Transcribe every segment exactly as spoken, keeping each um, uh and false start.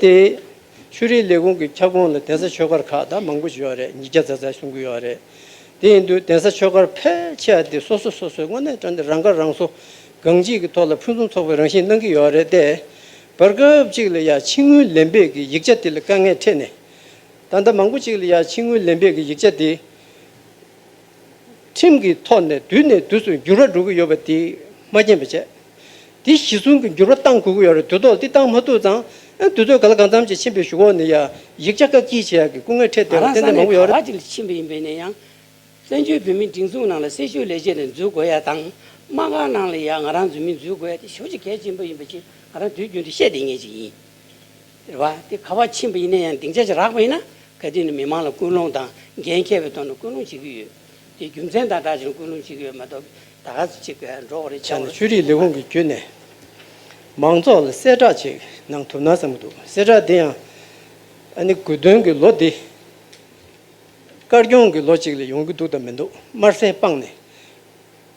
དེ་ཆོས་རིག་ལས་ཁུངས་ཀྱི་ཁྱབ་ཁོངས་ལ་གདན་ས་ཆོས་སྒར་ཁག་ད་མང་པོ་ཞིག་ཡོད་རེད། ཉིས་བརྒྱ་ཙམ་ཙམ་གསུང་གི་ཡོད་རེད། དེ་ཡིན་དུས་གདན་ས་ཆོས་སྒར་ཕལ་ཆེ་བ་དེ་སོ་སོ་སོ་སོའི་དངོས་གནས་དྲང་གནས་རང་ཁ་རང་གསོ་གང་ཅིའི་ཐོག་ལ་ཕུན་སུམ་ཚོགས་པའི་རང་བཞིན་གནང་གི་ཡོད་རེད་དེ། བར་སྐབས་གཅིག་ལ་ཡ་ཕྱི་དངུལ་ལེན་པའི་གི་ཡིག་ཆ་དེ་ལ་དཀའ་ངལ་འཕྲད་ནས། ད་ལྟ་མང་པོ་གཅིག་ལ་ཡ་ཕྱི་དངུལ་ལེན་པའི་གི་ཡིག་ཆ་དེ། ཁྲིམས་ཀྱི་ཐོག་ནས་དུས་ནས་དུས་སུ་འགྱུར་བ་འགྲོ་གི་ཡོད་པ་དེ་མ་མཁྱེན་པ་བྱས། དེ་གཞི་བཟུང་གི་འགྱུར་བ་བཏང་དགོས་ཀྱི་ཡོད་རེད། དུས་ཐོག་དེ་བཏང་མ་ཐུབ་ཙང་། ཨ་དུས་ཚོད་ག་ལ་གང་འཚམ་ཅིག་ཕྱིན་པའི་གཞུག་གུ་ནས་ཡ་ཡིག་ཆ་བཀག་སྐྱིལ་བྱེད་ཡག་གི་སྐུ་ངལ་འཕྲད་བསྡད་པ་ཏན་ཏན་མང་པོ་ཡོད་རེད། ང་རང་ས་གནས་ག་བ་ཅིག་ལ་ཕྱིན་པ་ཡིན་པ་ཡིན་ན་ཡང་། བཙན་བྱོལ་བོད་མིའི་སྒྲིག་འཛུགས་ནང་ལ་གསལ་ཤོག་ལས་བྱེད་ནས་འཛུལ་དགོས་ཡ་དང་། དམག་སྒར་ནང་ལ་ཡ་ང་རང་འཛུལ་མིན་འཛུལ་དགོས་ཡ་དེ་ཞེ་པོ་ཅིག་གལ་ཆེན་པོ་ཡིན་པ་ཅིག་ང་རང་དུས་རྒྱུན་དུ་བཤད་བསྡད་མཁན་ཅིག་ཡིན། རེད་བ། དེ་ག་བ་ཕྱིན་པ་ཡིན་ན་ཡང་སྡིངས་ཆ་ཅིག་རག་པ་ཡིན་ན་ག་དུས་ནས་མི་མང་ལ་ཀུན་སློང་དང་འགན་འཁྱེར་བའི་ཐོག་ནས་ཀུན་སློང་བྱེད་ཀྱི་ཡོད། དེ་རྒྱུ་མཚན་དང་སྦྲགས་ཀྱི་ཀུན་སློང་བྱེད་ཀྱི་ཡོད་མ་གཏོགས་ད་ག་ཅིག་འགྲོ་བ་རེད་བྱ་བ་རེད། ཆ་ནས་ཆོས་རིག་ལས་ཁུངས་ཀྱི་བརྒྱུད་ནས་མང་ཚོགས་ལ་གསལ་བསྒྲགས་ཅིག་གནང་ཐུབ་ན་བསམ་གྱི་འདུག་གསལ་བསྒྲགས་དེ་ཡང་ཨ་ནི་དགུ་སྟོན་གྱི་ལོ་འདི་དཀར་སྐྱོང་གི་ལོ་གཅིག་ལ་ཡོང་གི་འདུག་དང་མི་འདུག་དམར་ཟས་སྤངས་ནས།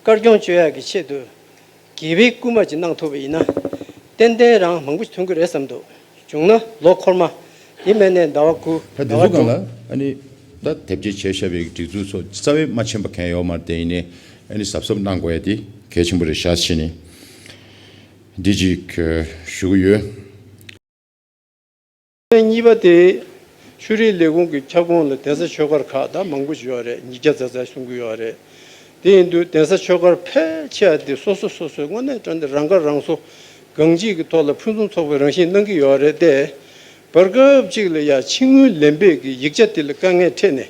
དཀར་སྐྱོང་བཅོས་ཡག་གི་ཆེད་དུ་དགེ་བའི་སྐུལ་མ་ཅིག་གནང་ཐུབ་པ་ཡིན་ན། ཏན་ཏན་རང་མང་པོ་ཞིག་ཐོན་གྱི་རེད་བསམ་འདུག་བྱུང་ན་ལོ་འཁོར་མ། དེ་མིན་ནས་ཟླ་བ་དགུ། ད་དེ་ཟླ་བ་ཚོ་སྒང་དྲུག་ལ་ཨ་ནི་ད་དེབ་སྐྱེལ་བྱས་བཞག་པའི་སྒྲིག་འཛུགས་ཚོ་རྩ་བའི་མ་ཕྱིན་པ་གང་ཡོད་མ་རེད། དེ་ཡིན་ནའི་ཨ་ནི་གཟབ་གཟབ་གནང་དགོས་ཡ་དེ་གལ་ཆེན་པོ་རེད་ཤག་བྱས་ནས་འདི་ཅིག་ཞུ་གི་ཡོད། གནས་གཉིས་པ་དེ། ཆོས་རིག་ལས་ཁུངས་ཀྱི་ཁྱབ་ཁོངས་ལ་གདན་ས་ཆོས་སྒར་ཁག་ད་མང་པོ་ཞིག་ཡོད་རེད། ཉིས་བརྒྱ་ཙམ་ཙམ་གསུང་གི་ཡོད་རེད། དེ་ཡིན་དུས་གདན་ས་ཆོས་སྒར་ཕལ་ཆེ་བ་དེ་སོ་སོ་སོ་སོའི་དངོས་གནས་དྲང་གནས་རང་ཁ་རང་གསོ་གང་ཅིའི་ཐོག་ལ་ཕུན་སུམ་ཚོགས་པའི་རང་བཞིན་གནང་གི་ཡོད་རེད་དེ། བར་སྐབས་གཅིག་ལ་ཡ་ཕྱི་དངུལ་ལེན་པའི་གི་ཡིག་ཆ་དེ་ལ་དཀའ་ངལ་འཕྲད་ནས།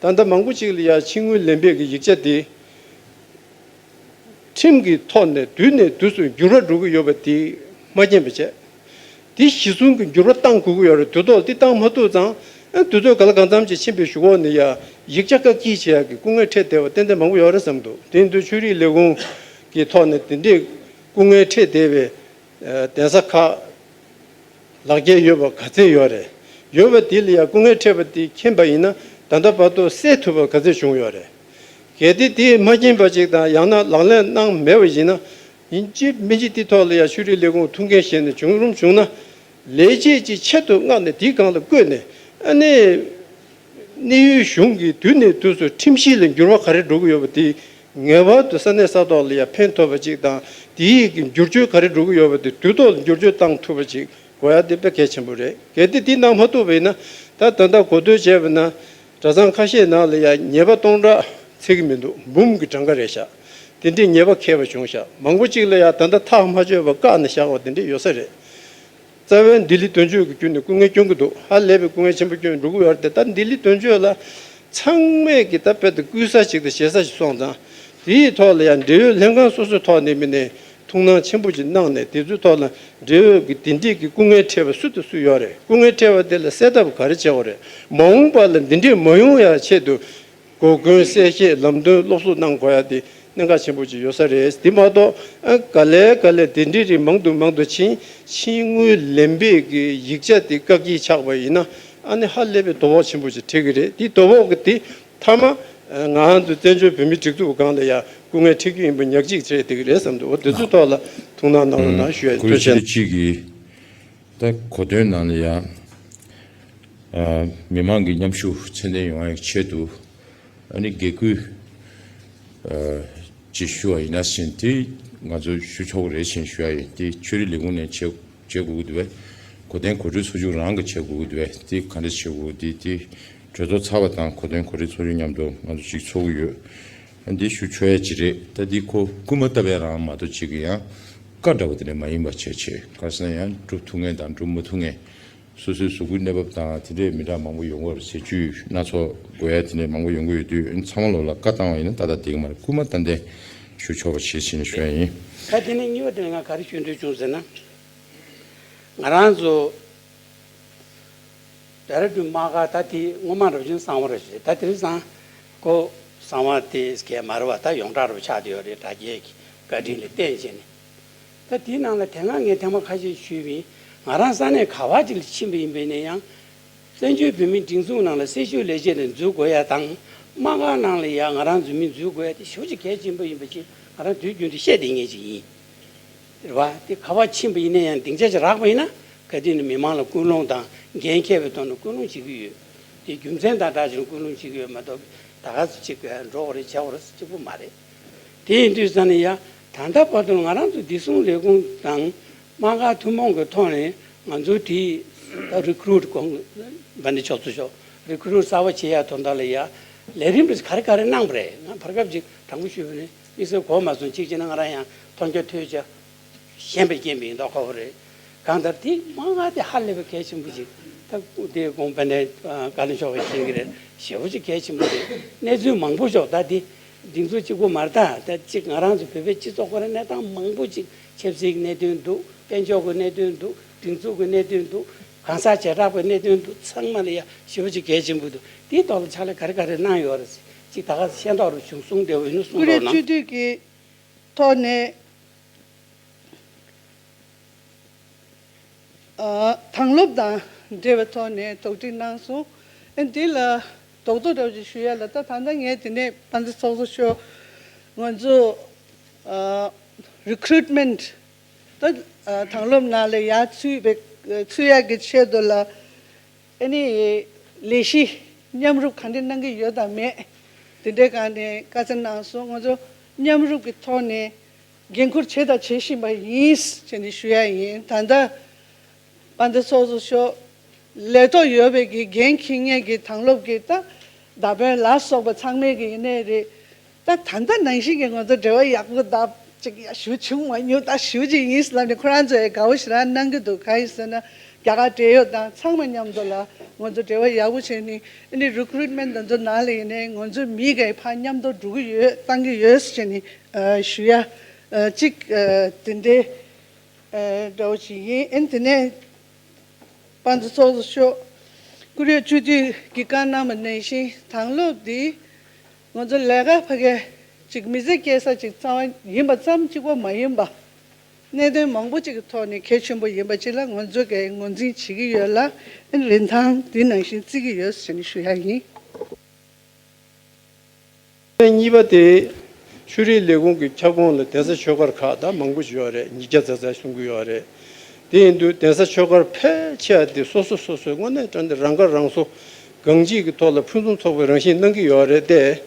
ད་ལྟ་མང་པོ་གཅིག་ལ་ཡ་ཕྱི་དངུལ་ལེན་པའི་གི་ཡིག་ཆ་དེ། ཁྲིམས་ཀྱི་ཐོག་ནས་དུས་ནས་དུས་སུ་འགྱུར་བ་འགྲོ་གི་ཡོད་པ་དེ་མ་མཁྱེན་པ་བྱས། དེ་གཞི་བཟུང་གི་འགྱུར་བ་བཏང་དགོས་ཀྱི་ཡོད་རེད། དུས་ཐོག་དེ་བཏང་མ་ཐུབ་ཙང་། ཨ་དུས་ཚོད་ག་ལ་གང་འཚམ་ཅིག་ཕྱིན་པའི་གཞུག་གུ་ནས་ཡ་ཡིག་ཆ་བཀག་སྐྱིལ་བྱེད་ཡག་གི་སྐུ་ངལ་འཕྲད་བསྡད་པ་ཏན་ཏན་མང་པོ་ཡོད་རེད་བསམ་འདུག་དེ་ཡིན་དུས་ཆོས་རིག་ལས་ཁུངས་ཀྱི་ཐོག་ནས་དེ་འདྲའི་སྐུ་ངལ་འཕྲད་བསྡད་པའི་གདན་ས་ཁག་ལག་འཁྱེར་ཡོད་པ་ག་ཚད་ཡོད་རེད། ཡོད་པ་དེ་ལ་ཡང་སྐུ་ངལ་འཕྲད་པ་དེ་མཁྱེན་པ་ཡིན་ན་ད་ལྟ་བར་དུ་སེལ་ཐུབ་པ་ག་ཚད་བྱུང་ཡོད་རེད། གལ་ཏེ་དེ་མ་མཁྱེན་པ་ཅིག་དང་ཡང་ན་ལག་ལེན་གནང་མེད་པ་ཡིན་ན། ཡིན་གཅིག་མིན་གཅིག་དེ་ཐོག་ལ་ཡང་ཆོས་རིག་ལས་ཁུངས་ཐུགས་འགན་བཞེས་ནས་བྱུང་རུང་བྱུང་ན། ལས་བྱེད་ཅིག་ཆེད་དུ་མངགས་ནས་དེའི་སྒང་ལ་བསྐོས་ནས་ཨ་ནི། གནས་ཡུལ་གཞུང་གིས་དུས་ནས་དུས་སུ་ཁྲིམས་གཞི་ལ་འགྱུར་བ་ག་རེ་འགྲོ་གི་ཡོད་པ་དེ་ངེས་པར་དུ་ས་གནས་ས་ཐོག་ལ་ཡང་ཕན་ཐོགས་པ་ཅིག་དང་དེའི་གི་བསྒྱུར་བཅོས་ག་རེ་འགྲོ་གི་ཡོད་པ་དེ་དུས་ཐོག་ལ་བསྒྱུར་བཅོས་བཏང་ཐུབ་པ་ཅིག་དགོས་ཡ་དེ་དཔེ་གལ་ཆེན་པོ་རེད། གལ་ཏེ་དེ་གནང་མ་ཐུབ་པ་ཡིན་ན་ད་ད་ལྟ་གོ་ཐོས་བྱས་པ་ན་གྲྭ་ཚང་ཁ་ཤས་ནང་ལ་ཡང་ཉེས་པ་སྟོང་ཕྲག་ཚིག་གི་མི་འདུག་འབུམ་གྱི་གྲངས་ཀ་རེད་ཤག་དེ་འདྲའི་ཉེས་པ་འཁེལ་བ་བྱུང་ཤག་མང་པོ་ཅིག་ལ་ཡང་ད་ལྟ་ཐག་མ་ཆོད་པར་བཀག་ནས་བཞག་པ་དེ་འདྲ་ཡོད་ས་རེད། རྩ་བའི་ལྡི་ལི་དོན་གཅོད་ཀྱི་བརྒྱུད་ནས་སྐུ་ངལ་སྐྱོན་གྱི་འདུག་ཧ་ལས་པའི་སྐུ་ངལ་ཆེན་པོ་སྐྱོན་འགྲོ་གི་ཡོད་རེད་དེ། ད་ལྡི་ལི་དོན་གཅོད་ལ་ཚང་མས་ཀྱི་ད་དཔེ་དེ་བསྐུལ་ས་ཞིག་དང་ཞེ་ས་ཞིག་སོང་ཙང་། དེའི་ཐོག་ལ་ཡང་འབྲེལ་ཡོད་ལྷན་ཁང་སོ་སོའི་ཐོག་ནས་མི་ནས་ཐུགས་སྣང་ཆེན་པོ་ཞིག་གནང་ནས་དེ་ཚོའི་ཐོག་ལ་འབྲེལ་ཡོད་ཀྱི་དེ་འདྲས་ཀྱི་སྐུ་ངལ་འཕྲད་པ་སུ་དང་སུ་ཡོད་རེད། སྐུ་ངལ་འཕྲད་པ་དེ་ལ་སེལ་ཐབས་ག་རེ་བྱེད་དགོས་རེད། མ་འོངས་པ་ལ་འདི་འདྲས་མ་ཡོང་ཡ་ཆེད་དུ། གོ་སྐོན་གསལ་བཤད་ལམ་སྟོན་སློབ་གསོ་གནང་དགོས་ཡ་དེ་གནད་འགག་ཆེན་པོ་ཅིག་ཡོད་ས་རེད། དེ་མ་གཏོགས་ཨ་ག་ལེ་ག་ལེ་དེ་འདྲའི་རིགས་མང་དུ་མང་དུ་ཕྱིན། ཕྱིའི་དངུལ་ལེན་པའི་གི་ཡིག་ཆ་དེ་བཀག་སྐྱིལ་ཆགས་པ་ཡིན་ན་ཨ་ནི་ཧ་ལས་པའི་དོ་ཕོག་ཆེན་པོ་ཅིག་འཕྲད་ཀྱི་རེད། དེ་དོ་ཕོག་གི་དེ་མཐའ་མ་ང་ཚོ་བཙན་བྱོལ་བོད་མིའི་སྒྲིག་འཛུགས་སྒང་ལ་ཡ་སྐུ་ངལ་འཕྲད་ཀྱི་ཡིན་པ་ཉག་གཅིག་འཕྲད་བསྡད་ཀྱི་རེད་བསམ་འདུག་འོ་དེ་ཚོའི་ཐོག་ལ་ཐུགས་སྣང་གནང་རོགས་གནང་ཞུ་ཡ། ཐུགས་རྗེ་ཆེ། གཅིག་གིས་ད་གོ་སྟོན་ནང་ལ་ཡང་མི་མང་གི་མཉམ་ཞུགས་ཚད་ལྡན་ཡོང་ཡག་ཆེད་དུ་ཨ་ནི་དགེ་སྐུལ་ཅིག་ཞུ་བ་ཡིན་ན་ཟིན་དེ་ང་ཚོ་ཞུ་ཆོག་གི་རེད་ཟིན་ཞུ་ཡ་ཡིན། དེ་ཆོས་རིག་ལས་ཁུངས་ནས་བྱེད་བྱེད་དགོས་ཀྱི་འདུག་བས། གོ་སྟོན་གོ་སྒྲིག་ཚོགས་ཆུང་རང་གིས་བྱེད་དགོས་ཀྱི་འདུག་བས། དེ་ག་འདྲ་བྱེད་དགོས་འདི་དེ་གྲོས་ཚོགས་ཚར་བ་དང་གོ་སྟོན་གོ་སྒྲིག་ཚོགས་ཆུང་མཉམ་དུ་ང་ཚོ་ཅིག་ཚོགས་ཀྱི་ཡོད། འདི་ཞུ་ཆོག་ཡ་ཅིག་རེད། ད་འདི་ཁོ་སྐུལ་མ་བཏབ་པའི་རང་མ་གཏོགས་ཅིག་གི་ཡང་བཀའ་འདྲ་བོ་དེ་འདྲ་མ་ཡིན་པ་བྱས་བྱས་ག་རེ་ཟེར་ན་ཡང་སྒྲུབ་ཐུབ་མཁན་དང་སྒྲུབ་མ་ཐུབ་མཁན། སོ་སོའི་གཟུགས་པོའི་གནས་བབ་དང་དེ་འདྲས་མི་འདྲ་མང་པོ་ཡོང་གི་རེད་ཟེར། བཅུད་སྣ་ཚོགས་དགོས་ཡ་དེ་འདྲས་མང་པོ་ཡོང་གི་ཡོད་དུས་ཚང་མ་ལོག་ལ་བཀའ་བཏང་བ་ཡིན་ན་ཏག་ཏག་བསྡད་ཀྱི་མ་རེད། སྐུལ་མ་ཏན་ཏན་ཞུ་ཆོག་པ་བྱེད་ཟེར་ནས་ཞུ་ཡ་ཡིན། ད་དེ་ནས་གཉིས་པ་དེ་ལ་ང་ག་རེ་ཞུ་འདོད་བྱུང་ཟེར་ན། ང་རང་ཚོ་ཌེ་ར་ཌུན་དམག་སྒར་ད་དེ་སྔོན་མ་རབ་བྱུང་གསང་བ་རེད་ཟེར། ད་དེ་རིང་སང་ཁོ་གསང་བ་དེ་སྐད་མ་རེད་བ། ད་ཡོངས་གྲགས་རུ་ཆགས་བསྡད་ཡོད་རེད། དྲ་རྒྱའི་བཀའ་དྲིན་ལ་བརྟེན་བྱས་ནས། ད་དེའི་ནང་ལ་དེ་སྔ་ངས་ཐེངས་མ་ཁ་ཤས་ཞུས་པ་ཡིན། ང་རང་ས་གནས་ག་བ་ཅིག་ལ་ཕྱིན་པ་ཡིན་པས་ན་ཡང་། བཙན་བྱོལ་བོད་མིའི་སྒྲིག་འཛུགས་ནང་ལ་གསལ་ཤོས་ལས་བྱེད་དུ་འཛུལ་དགོས་ཡ་དང་། དམག་སྒར་ནང་ལ་ཡ་ང་རང་འཛུལ་མིན་འཛུལ་དགོས་ཡ་དེ་ཞེ་པོ་ཅིག་གལ་ཆེན་པོ་ཡིན་པ་ཅིག་ང་རང་དུས་རྒྱུན་དུ་བཤད་བསྡད་མཁན་ཅིག་ཡིན། རེད་བ། དེ་ག་བ་ཕྱིན་པ་ཡིན་ན་ཡང་སྡིངས་ཆ་ཅིག་རག་པ་ཡིན་ན་ ག་དུས་ནས་མི་མང་ལ་ཀུན་སློང་དང་འགན་འཁྱེར་བའི་ཐོག་ནས་ཀུན་སློང་བྱེད་ཀྱི་ཡོད། དེ་རྒྱུ་མཚན་དང་སྦྲགས་བྱས་ནས་ཀུན་སློང་བྱེད་ཀྱི་ཡོད་མ་གཏོགས་ད་ག་ཚོད་ཅིག་འགྲོ་དགོས་རེད་བྱ་དགོས་རེད་གཅིག་པུ་མ་རེད། དེ་ཡིན་དུས་ཙང་ནས་ཡ་ད་ལྟ་བར་དུ་ང་རང་ཚོ་བདེ་སྲུང་ལས་ཁུངས་དང་དམག་སྒར་ཐུན་མོང་གི་ཐོག་ནས་ང་ཚོ་དེ་རི་ཀུ་རུ་ཊི་གོང་འབན་ནས་ཆོག་ཚོ་ཤོག་རི་ཀུ་རུ་ཊི་གསར་པ་བྱེད་ཡ་དོན་དག་ལ་ཡ་ལས་རིམ་རེ་ག་རེ་ག་རེ་གནང་བ་རེད། ང་བར་སྐབས་ཅིག་དྲང་པོ་ཞུས་པ་ནི་དམིགས་བསལ་གོ་མ་སོང་། གཅིག་བྱས་ན་ང་རང་ཡང་མཐོང་རྒྱ་ཐོས་རྒྱ་ཞན་པའི་རྐྱེན་པས་ཡིན་མདོག་ཁ་པོ་རེད། གང་ལྟར་དེ་དམག་སྒར་དེ་ཧ་ལས་པའི་གལ་ཆེན་པོ་ཅིག་ད་དེ་གོང་དཔལ་ལྡན་བཀའ་བློན་མཆོག་གིས་མཁྱེན་གྱི་རེད། ཞེ་པོ་ཅིག་གལ་ཆེན་པོ་རེད། གནས་ཚུལ་མང་པོ་ཤོག་ད་དེ་སྒྲིག་འཛུགས་གཅིག་པུ་མ་རེད། ད་ད་ཅིག་ང་རང་ཚོ་བོད་པའི་སྤྱི་ཚོགས་ཁོ་རང་གནས་སྟངས་མང་པོ་ཅིག་ཆབ་སྲིད་ཀྱི་གནད་དོན་འདུག་དཔལ་འབྱོར་གྱི་གནད་དོན་འདུག་སྒྲིག་འཛུགས་ཀྱི་གནད་དོན་འདུག་གང་ཟག་བྱེ་བྲག་པའི་གནད་དོན་འདུག་ཚང་མ་ལ་ཡ་ཞེ་པོ་ཅིག་གལ་ཆེན་པོ་འདུག་དེའི་ཐོག་ལ་ཕྱག་ལས་ག་རེ་ག་རེ་གནང་ཡོད་རེད། ཅིག་ད་ག་ཤེས་རྟོགས་རུ་བྱུང་གསུང་བདེ་བོ་ཡིན་ན་གསུང་ཀུ་རེ་རོགས་གནང་། སྤྱི་འཐུས་ཀྱི་ཐོག་ནས། ཨ། དྭང་སློབ་དང་འབྲེལ་བའི་ཐོག་ནས་དོགས་འདྲི་གནང་སོང་། ཨ། འདི་ལ་རྡོག་རྡོག་འདྲ་བོ་ཞིག་ཞུ་ཡ་ལ། ད་ད་ལྟ་ངས་དེ་ནས་དཔལ་ལྡན་ཚོགས་གཙོ་མཆོག་ང་ཚོ་ཨ་རི་ཀུ་རུ་ཊི་མེན་ཊི་ད་ཨ་དྭང་སློབ་ནང་ལ་ཡར་ཚུད་པའི་ཚུད་ཡག་གི་ཆེད་དུ་ལ། ཨ་ནི་ལས་གཞི་མཉམ་རུབ་ག་འདྲ་གནང་གི་ཡོད་དང་མེད། དེ་འདྲའི་སྒང་ནས་བཀའ་སྩལ་གནང་སོང་། ང་ཚོ་མཉམ་རུབ་ཀྱི་ཐོག་ནས་འགན་འཁུར་བྱས་དང་བྱེད་བཞིན་པ་ཡིན་ཟེར་ནས་ཞུ་ཡ་ཡིན། ད་ལྟ་དཔལ་ལྡན་ཚོགས་གཙོ་མཆོག་ལས་ཐོག་ཡོད་པའི་གི་འགན་འཁྱེར་མཁན་གྱི་དྭང་སློབ་ཀྱི་ད་མདའ་དཔོན་ལ་སོགས་པ་ཚང་མས་གི་ཡིན་ནའི་རེད། ད་ད་ལྟ་ནང་བཞིན་གྱི་ང་ཚོ་འབྲེལ་བ་ཡག་པོ་ད་ཅིག་ཡ་ཞུ་བྱུང་མ་མྱོང་། ད་ཞུ་ཅིག་ཡིན་ལབ་ནས་ཁོ་རང་ཚོ་ཡང་དགའ་བོ་ཞེ་དྲག་གནང་གི་འདུག་གང་ཡིན་ཟེར་ན་རྒྱ་གར་འབྲེལ་ཡོད་དང་ཚང་མ་མཉམ་དུ་ལ་ང་ཚོ་འབྲེལ་བ་ཡག་པོ་བྱས་ནས། ཨ་ནི་རི་ཀུ་རུ་ཊི་མེན་ཊི་འདི་ཚོ་ནང་ལ་ཡིན་ནའི་ང་ཚོའི་མི་གས་ཕར་མཉམ་དུ་འགྲོ་གི་ཡོད་བཏང་གི་ཡོད་ཟེར་ནས་ཞུ་ཡ་ཅིག་དེ་འདྲའི་འདྲ་བོ་ཞིག་ཡིན། ཨ་ནི་དེ་ནས་དཔལ་ལྡན་ཚོགས་གཙོ་མཆོག་ཀུ་རེ་སྤྱི་འཐུས་ཀྱིས་བཀའ་གནང་བ་ནང་བཞིན་དྭང་སློབ་འདི་ང་ཚོ་ལས་ཀ་ཕ་གི་ཅིག་མི་ཚེ་སྐྱེལ་ས་ཅིག་རྩ་བ་ཡིན་པ་ཙམ་གཅིག་པོ་མ་ཡིན་པ། གནད་དོན་མང་པོ་ཅིག་གི་ཐོག་ནས་གལ་ཆེན་པོ་ཡིན་པ་ཅིག་ལ་ང་ཚོ་གིས་ངོས་འཛིན་བྱེད་ཀྱི་ཡོད་ལ། རིན་ཐང་འདི་ནང་བཞིན་བརྩི་གི་ཡོད་ཟེར་ནས་ཞུ་ཡ་ཡིན། གཉིས་པ་དེ། ཆོས་རིག་ལས་ཁུངས་ཀྱི་ཁྱབ་ཁོངས་ལ་གདན་ས་ཆོས་སྒར་ཁག་ད་མང་པོ་ཞིག་ཡོད་རེད། ཉིས་བརྒྱ་ཙམ་ཙམ་གསུང་གི་ཡོད་རེད། དེ་ཡིན་དུས་གདན་ས་ཆོས་སྒར་ཕལ་ཆེ་བ་དེ་སོ་སོ་སོ་སོའི་དངོས་གནས་དྲང་གནས་རང་ཁ་རང་གསོ་གང་ཅིའི་གི་ཐོག་ལ་ཕུན་སུམ་ཚོགས་པའི་རང་བཞིན་གནང་གི་ཡོད་རེད་དེ།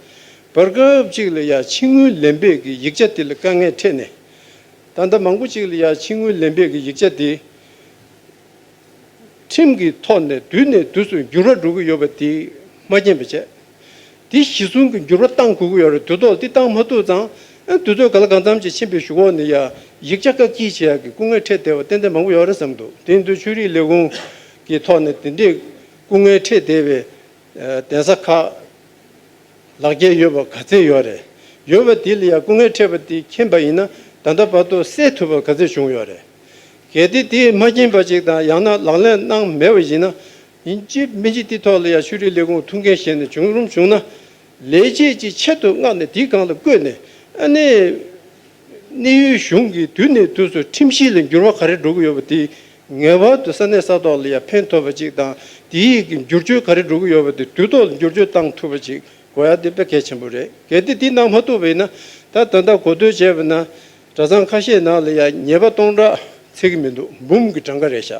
བར་སྐབས་ཅིག་ལ་ཡ་ཕྱི་དངུལ་ལེན་པའི་གི་ཡིག་ཆ་དེ་ལ་དཀའ་ངལ་འཕྲད་ནས། ད་ལྟ་མང་པོ་ཅིག་ལ་ཡ་ཕྱི་དངུལ་ལེན་པའི་གི་ཡིག་ཆ་དེ་ཁྲིམས་ཀྱི་ཐོག་ནས་དུས་ནས་དུས་སུ་འགྱུར་བ་འགྲོ་གི་ཡོད་པ་དེ་མ་མཁྱེན་པ་བྱས། དེ་གཞི་བཟུང་གི་འགྱུར་བ་བཏང་དགོས་ཀྱི་ཡོད་རེད། དུས་ཐོག་དེ་བཏང་མ་ཐུབ་ཙང་ཨ་དུས་ཚོད་ག་ལ་གང་འཚམ་ཅིག་ཕྱིན་པའི་གཞུག་འོག་ནས་ཡ་ཡིག་ཆ་བཀག་སྐྱིལ་བྱེད་ཡག་གི་སྐུ་ངལ་འཕྲད་བསྡད་པ་ཏན་ཏན་མང་པོ་ཡོད་རེད་བསམ་འདུག་དེ་ཡིན་དུས་ཆོས་རིག་ལས་ཁུངས་ཀྱི་ཐོག་ནས་དེ་འདྲའི་སྐུ་ངལ་འཕྲད་བསྡད་པའི་གདན་ས་ཁག་ལག་འཁྱེར་ཡོད་པ་ག་ཚད་ཡོད་རེད། ཡོད་པ་དེ་ལ་ཡང་སྐུ་ངལ་འཕྲད་པ་དེ་མཁྱེན་པ་ཡིན་ན་ད་ལྟ་བར་དུ་སེལ་ཐུབ་པ་ག་ཚད་བྱུང་ཡོད་རེད། གལ་ཏེ་དེ་མ་མཁྱེན་པ་ཅིག་དང་ཡང་ན་ལག་ལེན་གནང་མེད་པ་ཡིན་ན། ཡིན་གཅིག་མིན་གཅིག་དེ་ཐོག་ལ་ཡང་ཆོས་རིག་ལས་ཁུངས་ཐུགས་འགན་བཞེས་ནས་བྱུང་རུང་བྱུང་ན། ལས་བྱེད་ཅིག་ཆེད་དུ་མངགས་ནས་དེའི་སྒང་ལ་བསྐོས་ནས་ཨ་ནི། གནས་ཡུལ་གཞུང་གི་དུས་ནས་དུས་སུ་ཁྲིམས་གཞི་ལ་འགྱུར་བ་ག་རེ་འགྲོ་གི་ཡོད་པ་དེ་ངེས་པར་དུ་ས་གནས་ས་ཐོག་ལ་ཡང་ཕན་ཐོགས་པ་ཅིག་དང་དེའི་གི་བསྒྱུར་བཅོས་ག་རེ་འགྲོ་གི་ཡོད་པ་དེ་དུས་ཐོག་ལ་བསྒྱུར་བཅོས་བཏང་ཐུབ་པ་ཅིག་དགོས་ཡ་དེ་དཔེ་གལ་ཆེན་པོ་རེད། གལ་ཏེ་དེ་གནང་མ་ཐུབ་པ་ཡིན་ན་ད་ད་ལྟ་གོ་ཐོས་བྱས་པ་ན་གྲྭ་ཚང་ཁ་ཤས་ནང་ལ་ཡང་ཉེས་པ་སྟོང་ཕྲག་ཚད་ཀྱི་མི་འདུག་འབུམ་གྱི་གྲངས་ཀ་རེད་ཤག་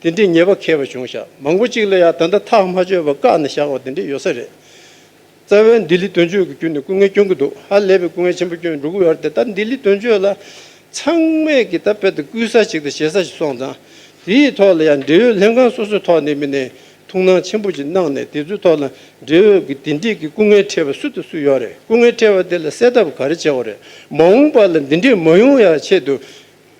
དེ་འདྲའི་ཉེས་པ་འཁེལ་བ་བྱུང་ཤག་མང་པོ་ཅིག་ལ་ཡང་ད་ལྟ་ཐག་མ་ཆོད་པར་བཀག་ནས་བཞག་པ་དེ་འདྲ་ཡོད་ས་རེད། རྩ་བའི་ལྡི་ལི་དོན་གཅོད་ཀྱི་བརྒྱུད་ནས་སྐུ་ངལ་སྐྱོན་གྱི་འདུག་ཧ་ལས་པའི་སྐུ་ངལ་ཆེན་པོ་སྐྱོན་འགྲོ་གི་ཡོད་རེད་དེ། ད་ལྡི་ལི་དོན་གཅོད་ལ་ཚང་མས་ཀྱི་ད་དཔེ་དེ་བསྐུལ་ས་ཞིག་དང་ཞེ་ས་ཞིག་སོང་ཙང་། དེའི་ཐོག་ལ་ཡང་འབྲེལ་ཡོད་ལྷན་ཁང་སོ་སོའི་ཐོག་ནས་མི་ནས་ཐུགས་སྣང་ཆེན་པོ་ཅིག་གནང་ནས་དེ་ཚོའི་ཐོག་ལ་འབྲེལ་ཡོད་ཀྱི་དེ་འདྲས་ཀྱི་སྐུ་ངལ་འཕྲད་པ་སུ་དང་སུ་ཡོད་རེད། སྐུ་ངལ་འཕྲད་པ་དེ་ལ་སེལ་ཐབས་ག་རེ་བྱེད་དགོས་རེད། མ་འོངས་པ་ལ་འདི་འདྲས་མ་ཡོང་ཡ་ཆེད་དུ།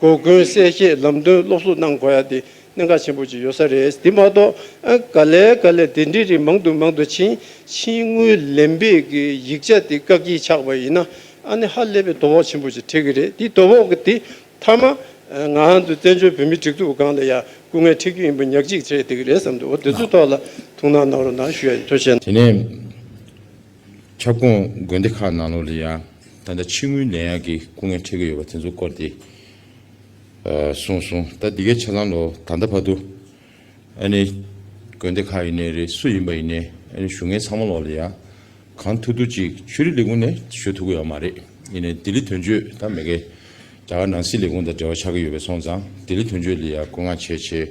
སྒོ་ཀུན་གསལ་བཤད་ལམ་སྟོན་སློབ་གསོ་གནང་དགོས་ཡ་དེ་གནད་འགག་ཆེན་པོ་ཅིག་ཡོད་ས་རེད། དེ་མ་གཏོགས་ཨ་ག་ལེ་ག་ལེ་དེ་འདྲའི་རིགས་མང་དུ་མང་དུ་ཕྱིན། ཕྱི་དངུལ་ལེན་པའི་གི་ཡིག་ཆ་དེ་བཀག་སྐྱིལ་ཆགས་པ་ཡིན་ན་ཨ་ནི་ཧ་ལས་པའི་དོ་ཕོག་ཆེན་པོ་ཅིག་འཕྲད་ཀྱི་རེད། དེ་དོ་ཕོག་གི་དེ་མཐའ་མ་ང་ཚོ་བཙན་བྱོལ་བོད་མིའི་སྒྲིག་འཛུགས་སྒང་ལ་ཡ་སྐུ་ངལ་འཕྲད་རྒྱུ་ཡིན་པ་ཉག་གཅིག་འཕྲད་བསྡད་ཀྱི་རེད་བསམ་འདུག་འོ་དེ་ཚོའི་ཐོག་ལ་ཐུགས་སྣང་གནང་རོགས་གནང་ཞུ་ཡ་ཡིན། ཐུགས་རྗེ་ཆེ། དེ་ནས་ཁྱབ་ཁོངས་དགོན་སྡེ་ཁག་ནང་ལོགས་ལ་ཡ་ད་ལྟ་ཕྱི་དངུལ་ལེན་ཡག་གི་སྐུ་ངལ་འཕྲད་ཀྱི་ཡོད་པ་དེ་ཚོ་སྐོར་དེ་གསུངས་སོང་། ད་འདི་གའི་ཆ་ཚང་ལོ་ད་ལྟ་བར་དུ་ཨ་ནི་དགོན་སྡེ་ཁག་ཡིན་ནའི་རེད། སུ་ཡིན་པ་ཡིན་ནའི་ཨ་ནི་ཞུ་མཁན་ཚང་མ་ལོག་ལ་ཡ་གང་ཐུབ་ཐུབ་ཅིག་ཆོས་རིག་ལས་ཁུངས་ནས་ཞུ་ཐུབ་ཀྱི་ཡོད་མ་རེད། ཡིན་ནའི་ལྡི་ལི་དོན་གཅོད་ད་མ་གི་རྒྱ་གར་ནང་སྲིད་ལས་ཁུངས་དང་འབྲེལ་བ་ཆགས་ཀྱི་ཡོད་པའི་སོང་ཙང་ལྡི་ལི་དོན་གཅོད་ལ་ཡ་སྐུ་ངལ་འཕྲད་བྱས།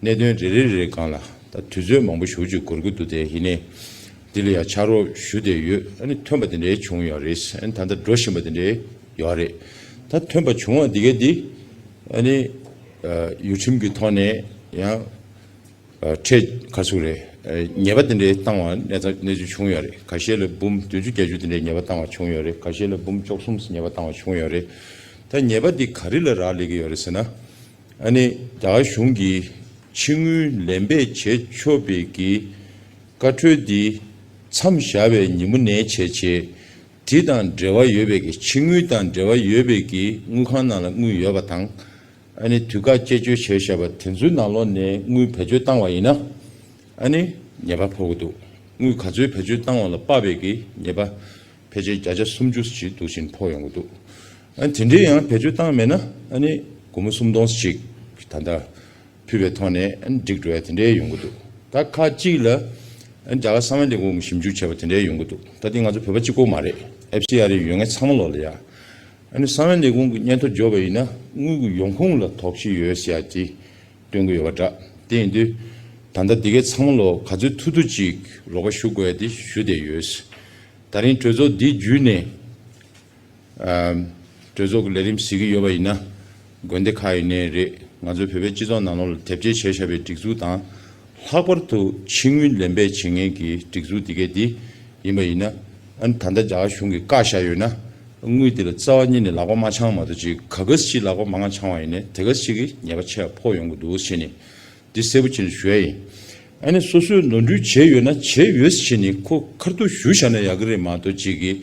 གནད་དོན་རེ་རེ་རེ་རེ་སྒང་ལ་ད་དུས་ཚོད་མང་པོ་ཞེ་པོ་ཅིག་འགོར་གྱི་འདུག་སྟེ། ཡིན་ནའི་འདི་ལ་ཡང་ཕྱག་རོགས་ཞུ་བསྡད་ཡོད། ཨ་ནི་ཐོན་པ་དེ་འདྲའི་བྱུང་ཡོད་རེད། ཨ་ནི་ད་ལྟ་འགྲོ་བཞིན་པ་དེ་འདྲའི་ཡོད་རེད། ད་ཐོན་པ་བྱུང་བ་འདི་ག་འདི་ཨ་ནི་ཡུལ་ཁྲིམས་ཀྱི་ཐོག་ནས་ཡང་ཁྲལ་ག་ཚོད་རེད། ཉེས་པ་དེ་འདྲའི་བཏང་བ་གནས་ཚ་གནས་ཚུལ་བྱུང་ཡོད་རེད། ཁ་ཤས་ལ་འབུམ་བདུན་ཅུ་བརྒྱད་ཅུ་དེ་འདྲའི་ཉེས་པ་བཏང་བ་བྱུང་ཡོད་རེད། ཁ་ཤས་ལ་འབུམ་བཅུ་གསུམ་ཉེས་པ་བཏང་བ་བྱུང་ཡོད་རེད། ད་ཉེས་པ་འདི་ག་རེ་ལ་རག་ལས་ཀྱི་ཡོད་རེད་ཟེར་ན། ཨ་ནི་རྒྱ་གར་གཞུང་གིས་ཕྱི་དངུལ་ལེན་པས་བྱེད་ཆོག་པའི་གི་བཀའ་འཁྲོལ་འདི་མཚམས་བཞག་པའི་ཉིན་མོ་ནས་བྱས་བྱས། དེ་དང་འབྲེལ་བ་ཡོད་པའི་གི་ཕྱི་དངུལ་དང་འབྲེལ་བ་ཡོད་པའི་གི་དངུལ་ཁང་ནང་ལ་དངུལ་ཡོད་པ་དང་། ཨ་ནི་དུས་བཀག་བཅད་གཅོད་བྱས་བཞག་པ་དེ་ཚོའི་ནང་ལོགས་ནས་དངུལ་བེད་སྤྱོད་བཏང་བ་ཡིན་ན། ཨ་ནི་ཉེས་པ་ཕོག་གི་འདུག་དངུལ་ག་ཚོད་བེད་སྤྱོད་བཏང་བ་ལ་དཔག་པའི་གི་ཉེས་པ་ཕལ་ཆེར་བརྒྱ་ཆ་སུམ་ཅུ་ཞིག་འདུག་བཞིན་ཕོག་ཡོང་གི་འདུག་ཨ་ནི་དེ་འདྲའི་ཡང་བེད་སྤྱོད་བཏང་མེད་ན། ཨ་ནི་སྒོར་མོ་སུམ་སྟོང་ཞིག་ད་ལྟ་ཕུལ་བའི་ཐོག་ནས་ཨ་ནི་འགྲིག་འགྲོ་ཡ་དེ་འདྲའི་ཡོང་གི་འདུག་ད་ཁག་ཅིག་ལ་ཨ་ནི་རྒྱ་གར་གསང་བའི་ལས་ཁུངས་ཀྱིས་ཞིབ་འཇུག་བྱས་པ་དེ་འདྲའི་ཡོང་གི་འདུག་ད་དེ་ང་ཚོ་བོད་པ་གཅིག་པོ་མ་རེད། ཨེཕ་སི་ཨར་ཡོད་མཁན་ཚང་མ་ལོག་ལ་ཡ། ཨ་ནི་གསང་བའི་ལས་ཁུངས་ཀྱི་སྙན་ཐོ་འབྱོར་བ་ཡིན་ན་དངུལ་གྱི་ཡོང་ཁུངས་ལ་དོགས་གཞི་ཡོད་ཟེར་ཡ་དེ་སྟོན་གྱི་ཡོད་པ་འདྲ། དེ་ཡིན་དུས་ད་ལྟ་འདི་གའི་ཚང་མ་ལོག་ག་ཚོད་ཐུབ་ཐུབ་ཅིག་རོགས་པ་ཞུ་དགོས་ཡ་དེ་ཞུ་བསྡད་ཡོད། ད་རིང་གྲོས་ཚོགས་འདི་བརྒྱུད་ནས་ཨམ་གྲོས་ཚོགས་ཀྱི་ལས་རིམ་གཟིགས་ཀྱི་ཡོད་པ་ཡིན་ན། དགོན་སྡེ་ཁག་ཡིན་ནའི་རེད། ང་ཚོའི་བོད་པའི་སྤྱི་ཚོགས་ནང་ལོགས་ལ་དེབ་སྐྱེལ་བྱས་བཞག་པའི་སྒྲིག་འཛུགས་དང་། ལྷག་པར་དུ་ཕྱི་དངུལ་ལེན་པའི་བྱེད་མཁན་གྱི་སྒྲིག་འཛུགས་འདི་གའི་འདི་ཡིན་པ་ཡིན་ན། ཨ་ནི་ད་ལྟ་རྒྱ་གར་གཞུང་གིས་བཀག་བཞག་ཡོད་ན། དངུལ་འདི་ལ་རྩ་བ་ཉིད་ནས་ལག་པ་མ་འཆང་མ་གཏོགས་ཅིག་ག་ག་ཞིག་ལག་པ་མ་འཆང་བ་ཡིན་ནའི་དེ་ག་ཞིག་གི་ཉེས་པ་ཆེ་བ་ཕོག་ཡོང་གི་འདུག་ཟེར་ནས་འདི་གསལ་པོ་བྱས་ནས་ཞུ་ཡ་ཡིན། ཨ་ནི་སོ་སོས་ནོར་འཁྲུལ་བྱས་ཡོད་ན་བྱས་ཡོད་ཟེར་ནས་ཁོ་ཁ་ཐུག་ཞུ་བཞག་ན་ཡག་གི་རེད་མ་གཏོགས་ཅིག་གིས་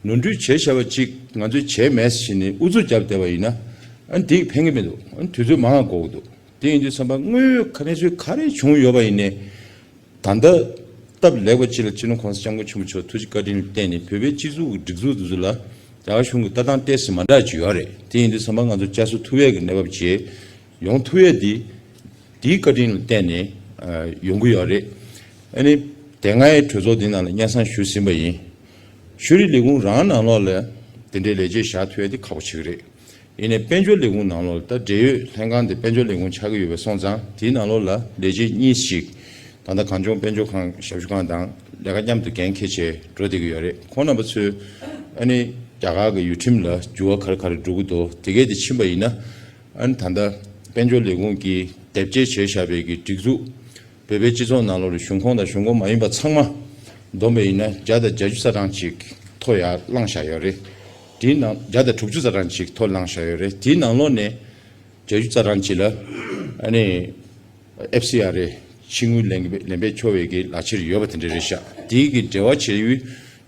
ནོར་འཁྲུལ་བྱས་བཞག་པ་ཅིག་ང་ཚོས་བྱས་མེད་ཟེར་ནས་ཨུ་ཚུགས་བརྒྱབ་བསྡད་པ་ཡིན་ན། ཨ་ནི་དེ་ཕན་གི་མི་འདུག་ཨ་ནི་དུས་ཚོད་མང་བ་འགོར་གི་འདུག་དེ་ཡིན་དུས་ཙམ་པ་དངོས་ཡོད་ག་གནས་ཚུལ་ག་རེ་བྱུང་ཡོད་པ་ཡིན་ནའི། ད་ལྟ་སྟབས་ལེགས་པ་ཅིག་ལ་སྤྱི་ནོར་༸གོང་ས་༸སྐྱབས་མགོན་ཆེན་པོ་མཆོག་ཐུགས་རྗེ་བཀའ་དྲིན་ལ་བརྟེན་ནས་བོད་པའི་སྤྱི་ཚོགས་ཀྱི་སྒྲིག་འཛུགས་དེ་ཚོ་ལ་རྒྱ་གར་གཞུང་གི་ལྟ་སྟངས་ཏོག་ཙམ་མ་འདྲ་ཅིག་ཡོད་རེད། དེ་ཡིན་དུས་ཙམ་པ་ང་ཚོ་བསྐྱར་གསོ་ཐུབ་ཡས་ཀྱི་གནས་བབ་ཅིག་ཡོང་ཐུབ་ཡས་དེ་དེའི་བཀའ་དྲིན་ལ་བརྟེན་ནས་ཨ་ཡོང་གི་ཡོད་རེད། ཨ་ནི་དེ་སྔའི་གྲོས་ཚོགས་འདི་ནང་ལ་སྙན་སེང་ཞུས་ཟིན་པ་ཡིན། ཆོས་རིག་ལས་ཁུངས་རང་ནང་ལོགས་ལ་དེ་འདྲའི་ལས་བྱེད་བཞག་ཐུབ་ཡས་དེ་ཁག་པོ་ཆགས་ཀྱི་རེད། ཡིན་ནའི་དཔལ་འབྱོར་ལས་ཁུངས་ནང་ལོགས་ལ་ད་འབྲེལ་ཡོད་ལྷན་ཁང་དེ་དཔལ་འབྱོར་ལས་ཁུངས་ཆགས་ཀྱི་ཡོད་པ་སོང་ཙང་དེའི་ནང་ལོགས་ལ་ལས་བྱེད་གཉིས་ཤིག་ད་ལྟ་གངས་ལྗོངས་དཔལ་འབྱོར་ཁང་ཞབས་ཞུ་ཁང་དང་ལས་ཀ་མཉམ་དུ་འགན་འཁྱེར་བྱས་འགྲོ་བསྡད་ཀྱི་ཡོད་རེད། ཁོང་རྣམ་པ་ཚོས་ཨ་ནི་རྒྱ་གར་གྱི་ཡུལ་ཁྲིམས་ལ་འགྱུར་བ་ག་རེ་ག་རེ་འགྲོ་གི་འདུག་དེ་གས་དེ་ཕྱིན་པ་ཡིན་ན། ཨ་ནི་ད་ལྟ་དཔལ་འབྱོར་ལས་ཁུངས་ཀྱིས་དེབ་སྐྱེལ་བྱས་བཞག་པའི་གི་སྒྲིག་འཛུགས་བོད་པའི་སྤྱི་ཚོགས་ནང་ལོགས་ལ་གཞུང་ཁོངས་དང་གཞུང་ཁོངས་མ་ཡིན་པ་ཚང་མ་བསྡོམས་པ་ཡིན་ན་བརྒྱ་དང་བརྒྱད་ཅུ་རྩ་གྲངས་ཅིག་ཐོ་ཡར་བླངས་བཞག་ཡོད་རེད། དེའི་ནང་བརྒྱ་དང་དྲུག་ཅུ་རྩ་གྲངས་ཅིག་ཐོ་བླངས་བཞག་ཡོད་རེད། དེའི་ནང་ལོགས་ནས་བརྒྱད་ཅུ་རྩ་གྲངས་ཅིག་ལ་ཨ་ནི་ཨེཕ་སི་ཨར་ཨེ་ཕྱི་དངུལ་ལེན་ལེན་པས་ཆོག་པའི་གི་ལག་ཁྱེར་ཡོད་པ་དེ་འདྲ་རེད་ཤག་དེའི་གི་འབྲེལ་བ་བྱེད་ཡུལ་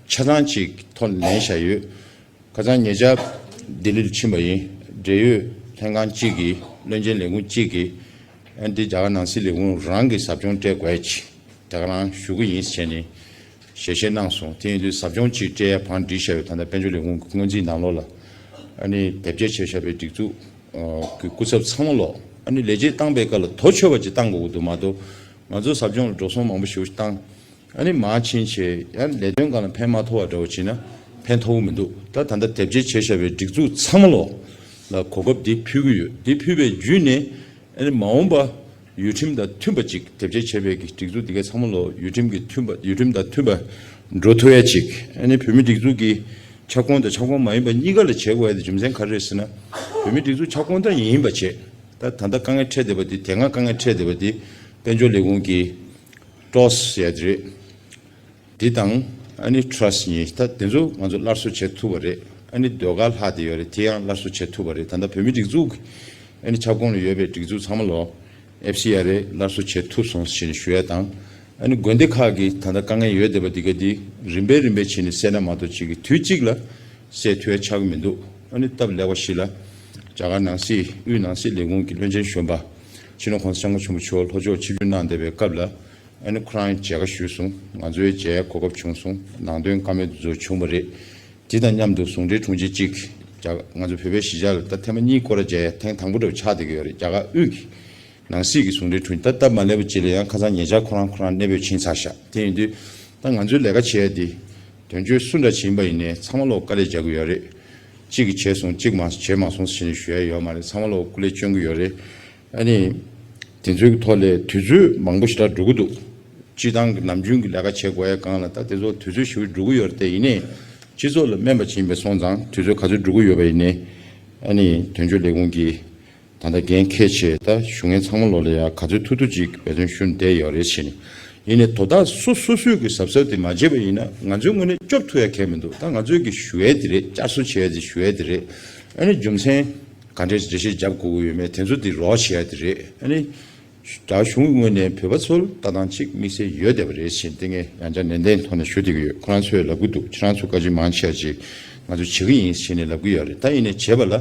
ཆ་ཚང་ཅིག་ཐོ་ལེན་བཞག་ཡོད། ཁ་སང་ཉེ་ཆར་ལྡི་ལིར་ཕྱིན་པ་ཡིན། འབྲེལ་ཡོད་ལྷན་ཁང་གཅིག་གིས་བློན་ཆེན་ལས་ཁུངས་གཅིག་གིས་ཨ་ནི་འདི་རྒྱ་གར་ནང་སྲིད་ལས་ཁུངས་རང་གི་ཟབ་སྦྱོང་སྤྲད་དགོས་ཀྱི་དེ་ག་རང་ཞུ་གི་ཡིན་ཟེར་ནས་ཞལ་བཞེས་གནང་སོང་། དེ་ཡིན་དུས་ཟབ་སྦྱོང་གཅིག་སྤྲད་ཡ་བང་བསྒྲིགས་བཞག་པའི་ད་ལྟ་དཔལ་འབྱོར་ལས་ཁུངས་ཀྱི་སྔོན་རྩིས་ནང་ལོགས་ལ་ཨ་ནི་དེབ་སྐྱེལ་བྱས་བཞག་པའི་སྒྲིག་འཛུགས་ཀྱི་སྐུ་ཚབ་ཚང་མ་ལོག་ཨ་ནི་ལས་བྱེད་བཏང་པའི་སྐབས་ལ་དོ་ཆོད་པ་ཅིག་བཏང་དགོས་ཀྱི་འདུག་མ་གཏོགས་ང་ཚོ་ཟབ་སྦྱོང་ལ་འགྲོ་སོང་མང་པོ་ཞེ་པོ་ཞིག་བཏང་། ཨ་ནི་མར་ཕྱིན་བྱས་ཡང་ལས་དོན་སྒང་ལ་ཕན་མ་ཐོགས་པ་འདྲ་བོ་བྱས་ན་ཕན་ཐོགས་ཀྱི་མི་འདུག་ད་ད་ལྟ་དེབ་སྐྱེལ་བྱས་བཞག་པའི་སྒྲིག་འཛུགས་ཚང་མ་ལོག་ལ་གོ་སྐབས་འདི་ཕུལ་གྱི་ཡོད། འདི་ཕུལ་བའི་བརྒྱུད་ནས་ཨ་ནི་མ་འོངས་པ་ཡུལ་ཁྲིམས་དང་མཐུན་པ་ཅིག་དེབ་སྐྱེལ་བྱས་པའི་གི་སྒྲིག་འཛུགས་འདི་གའི་ཚང་མ་ལོག་ཡུལ་ཁྲིམས་ཀྱི་མཐུན་པ་ཡུལ་ཁྲིམས་དང་མཐུན་པ་འགྲོ་ཐུབ་ཡ་ཅིག་ཨ་ནི་བོད་མི་སྒྲིག་འཛུགས་ཀྱི་ཁྱབ་ཁོངས་དང་ཁྱབ་ཁོངས་མ་ཡིན་པ་གཉིས་ཀ་ལ་བྱེད་དགོས་ཡ་དེ་རྒྱུ་མཚན་ག་རེ་རེད་ཟེར་ན། བོད་མི་སྒྲིག་འཛུགས་ཁྱབ་ཁོངས་ད་ཡིན་པ་བྱས། ད་ད་ལྟ་དཀའ་ངལ་འཕྲད་བསྡད་པ་འདི་དེ་སྔ་དཀའ་ངལ་འཕྲད་བསྡད་པ་འདི་དཔལ་འབྱོར་ལས་ཁུངས་ཀྱི་ཀྲོས་ཟེར་ཡ་དེ་རེད། འདི་དང་ཨ་ནི་ཊྲས་གཉིས་ད་དེ་ཚོ་ང་ཚོ་སླར་གསོ་བྱེད་ཐུབ་པ་རེད། ཨ་ནི་ཟློས་གར་ལྷག་བསྡད་ཡོད་རེད། དེ་ཡང་སླར་གསོ་བྱེད་ཐུབ་པ་རེད། ད་ལྟ་བོད་མི་སྒྲིག་འཛུགས་ཀྱི་ཨ་ནི་ཁྱབ་ཁོངས་ལ་ཡོད་པའི་སྒྲིག་འཛུགས་ཚང་མ་ལོ་ཨེཕ་སི་ཨར་ཨེ་སླར་གསོ་བྱེད་ཐུབ་སོང་ཞེས་ཞུ་ཡ་དང་། ཨ་ནི་དགོན་སྡེ་ཁག་གི་ད་ལྟ་དཀའ་ངལ་ཡོད་བསྡད་པ་འདི་ག་འདི་རིམ་པས་རིམ་པས་བྱས་ནས་སེལ་ན་མ་གཏོགས་གཅིག་གི་དུས་གཅིག་ལ་སེལ་ཐུབ་ཡ་ཆགས་ཀྱི་མི་འདུག་ཨ་ནི་སྟབས་ལེགས་པ་ཞིག་ལ་རྒྱ་གར་ནང་སྲིད་དབུས་ནང་སྲིད་ལས་ཁུངས་ཀྱི་བློན་ཆེན་གཞོན་པ་སྤྱི་ནོར་༸གོང་ས་༸སྐྱབས་མགོན་ཆེན་པོ་མཆོག་ལྷོ་ཕྱོགས་ཆིབས་བསྒྱུར་གནང་བསྡད་པའི་སྐབས་ལ་ཨ་ནི་ཁོ་རང་མཇལ་ཁ་ཞུས་སོང་། ང་ཚོའི་མཇལ་ཡ་གོ་སྐབས་བྱུང་སོང་། ནང་དོན་བཀའ་མོལ་དེ་ཚོ་བྱུང་བ་རེད། དེ་དང་མཉམ་དུ་ཟུང་འབྲེལ་དྲུང་ཆེ་གཅིག་རྒྱ་ང་ཚོ་བོད་པའི་གཞིས་ཆགས་ལ་ད་ཐེངས་མ་གཉིས་སྐོར་ར་མཇལ་ཡ་ཐེངས་དང་པོ་འདྲ་བོ་ཆགས་བསྡད་ཀྱི་ཡོད་རེད། རྒྱ་གར་དབུས་ཀྱི་ནང་སྲིད་ཀྱི་ཟུང་འབྲེལ་དྲུང་ཆེ་ད་སྟབས་མ་ལེགས་པ་ཅིག་ལ་ཡང་ཁ་སང་ཉེ་ཆར་ཁོ་རང་ཁོ་རང་གནས་སྤོས་ཕྱིན་ཚར་ཤག་དེ་ཡིན་དུས་ད་ང་ཚོའི་ལས་ཀ་བྱེད་ཡ་དེ་དོན་གཅོད་སུ་འདྲ་ཞིག་ཡིན་པ་ཡིན་ནའི་ཚང་མ་ལོག་དཀའ་ལས་རྒྱག་གི་ཡོད་རེད། གཅིག་གིས་བྱས་སོང་གཅིག་མ་བྱས་མ་སོང་ཞེས་ནས་ཞུ་ཡ་ཡོད་མ་རེད། ཚང་མ་ལོག་སྐུ་ལས་བསྐྱོན་གྱི་ཡོད་རེད། ཨ་ནི། དེ་ཚོའི་ཐོག་ལས་དུས་ཚོད་མང་པོ་ཞེ་དྲག་འགྲོ་གི་འདུག་སྤྱི་བཏང་གི་ནམ་རྒྱུན་གྱི་ལས་ཀ་བྱེད་དགོས་ཡ་སྒང་ལ་ད་དེ་ཚོ་དུས་ཚོད་ཞེ་པོ་འགྲོ་གི་ཡོད་རེད་དེ། ཡིན་ནའི་སྤྱི་ཚོགས་ལ་སྨན་པ་ཅིག་ཡིན་པའི་སོང་ཙང་དུས་ཚོད་ག་ཚོད་འགྲོ་གི་ཡོད་པ་ཡིན་ནའི། ཨ་ནི་དོན་གཅོད་ལས་ཁུངས་ཀྱི་ད་ལྟ་འགན་འཁྱེར་བྱས་ད་ཞུ་མཁན་ཚང་མ་ལོ་ལ་ཡ་ག་ཚོད་ཐུབ་ཐུབ་ཅིག་འབད་བརྩོན་ཞུ་བསྡད་ཡོད་རེད་བྱས་ནས། ཡིན་ནའི་དོ་བདག་སོ་སོ་སོས་ཀྱི་གཟབ་གཟབ་དེ་མ་བྱས་པ་ཡིན་ན་ང་ཚོའི་ངོས་ནས་སྐྱོབ་ཐུབ་ཡ་གང་ཡང་མི་འདུག་ད་ང་ཚོས་ཀྱི་ཞུ་ཡ་དེ་རེད། བསྐྱར་གསོ་བྱེད་ཡ་དེ་ཞུ་ཡ་དེ་རེད། ཨ་ནི་རྒྱུ་མཚན་ག་འདྲས་འགྲེལ་བཤད་རྒྱབ་དགོས་ཀྱི་ཡོད་མེད་དེ་ཚོ་དེ་རོགས་བྱེད་ཡ་དེ་རེད། ཨ་ནི་ད་གཞུང་གི་ངོས་ནས་བོད་པ་ཚོར་ལྟ་སྟངས་གཅིག་དམིགས་བསལ་ཡོད་བསྡད་པ་རེད་ཟེར་དེ་ངས་ཡང་བསྐྱར་ནན་ཏན་ཐོག་ནས་ཞུ་བསྡད་ཀྱི་ཡོད། ཁོ་རང་ཚོས་ལབ་ཀྱི་འདུག་ཁྱེད་རང་ཚོ་བཀའ་དྲིན་མང་ཆེ་བ་ཅིག་ང་ཚོ་བྱེད་ཀྱི་ཡིན་ཟེར་ནས་ལབ་ཀྱི་ཡོད་རེད། ད་ཡིན་ནའི་བྱེད་པ་ལ་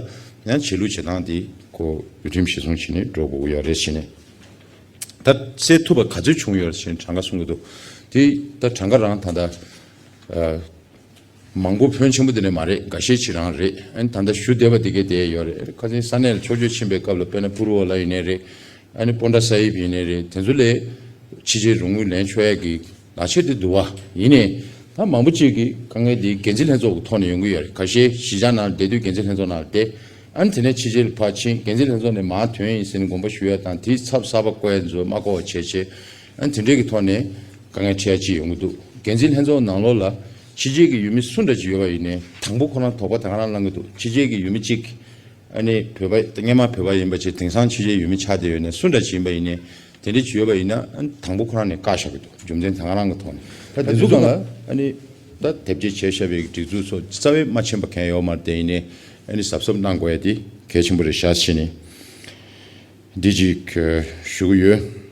ཡང་བྱེད་ལུགས་བྱེད་སྟངས་དེ་ཁོ་འོས་ཁྲིམས་གཞིར་བཟུང་བྱས་ནས་འགྲོ་དགོས་ཀྱི་ཡོད་རེད་ཟེར་ནས། ད་སེལ་ཐུབ་པ་ག་ཚོད་བྱུང་ཡོད་ཟེར་ནས་གྲངས་ཀ་གསུང་གི་འདུག་དེ་ད་གྲངས་ཀ་རང་ད་ལྟ་ཨ། མང་པོ་ཕོན་ཆེན་པོ་དེ་འདྲ་མ་རེད། འགའ་ཤས་ཅིག་རང་རེད། ཨ་ནི་ད་ལྟ་ཞུ་བསྡད་པ་དེ་གས་དེ་ཡོད་རེད། ཁ་སང་ས་གནས་ལ་ཕྱོགས་བསྐྱོད་ཕྱིན་པའི་སྐབས་ལ་དཔེར་ན་པུ་རུ་ཝ་ལ་ཡིན་ནའི་རེད། ཨ་ནི་པོན་ཏྲ་ས་ཧིབ་ཡིན་ནའི་རེད། དེ་ཚོ་ལས་ཕྱི་རྒྱལ་རོགས་དངུལ་ལེན་ཆོག་ཡ་གི་ལག་ཁྱེར་དེ་འདུག་བ། ཡིན་ནའི་ད་མང་པོ་ཅིག་གི་དཀའ་ངལ་དེ་འགན་འཛིན་ལྷན་ཚོགས་ཀྱི་ཐོག་ནས་ཡོང་གི་ཡོད་རེད། ཁ་ཤས་གཞིས་ཆགས་ནང་བསྡད་དུས་འགན་འཛིན་ལྷན་ཚོགས་ནང་ལ་བསྡད། ཨ་ནི་དེ་ནས་ཕྱི་རྒྱལ་ལ་ཕར་ཕྱིན། འགན་འཛིན་ལྷན་ཚོགས་ནས་མར་ཐོན་ཡིན་ཟེར་ནས་དགོངས་པ་ཞུ་ཡ་དང་དེའི་ཚབ་གསར་པ་བསྐོ་ཡ་ཚོ་མ་བསྐོ་བ་བྱས་བྱས། ཨ་ནི་དེ་འདྲས་ཀྱི་ཐོག་ནས་དཀའ་ངལ་འཕྲད་ཡ་ཅིག་ཡོང་གི་འདུག་འགན་འཛིན་ལྷན་ཚོགས་ནང་ལོགས་ལ་ཕྱི་རྒྱལ་གྱི་ཡུལ་མི་སུ་འདྲ་ཅིག་ཡོད་པ་ཡིན་ནའི་དང་པོ་ཁོ་རང་དོགས་པ་དེ་ག་རང་ལངས་ཀྱི་འདུག་ཕྱི་རྒྱལ་གྱི་ཡུལ་མི་གཅིག་ཨ་ནི་བོད་པ་སྔན་མ་བོད་པ་ཡིན་པ་ཅིག་དེང་སང་ཕྱི་རྒྱལ་ཡུལ་མི་ཆགས་བསྡད་ཡོད་ནའི་སུ་འདྲ་ཅིག་ཡིན་པ་ཡིན་ནའི་དེ་འདྲ་ཅིག་ཡོད་པ་ཡིན་ན་ཨ་ནི་དང་པོ་ཁོ་རང་ནས་བཀག་བཞག་གི་འདུག་རྒྱུ་མཚན་དེ་ག་རང་གི་ཐོག་ནས། ད་དེ་ཚོ་སྒང་ལ་ཨ་ནི་ད་དེབ་སྐྱེལ་བྱས་བཞག་པའི་སྒྲིག་འཛུགས་ཚོ་རྩ་བའི་མ་ཕྱིན་པ་གང་ཡང་ཡོད་མ་རེད་དེ། ཡིན་ནའི་ཨ་ནི་གཟབ་གཟབ་གནང་དགོས་ཡ་དེ་གལ་ཆེན་པོ་རེད་ཤག་བྱས་ནས་འདི་ཅིག་ཞུ་གི་ཡོད།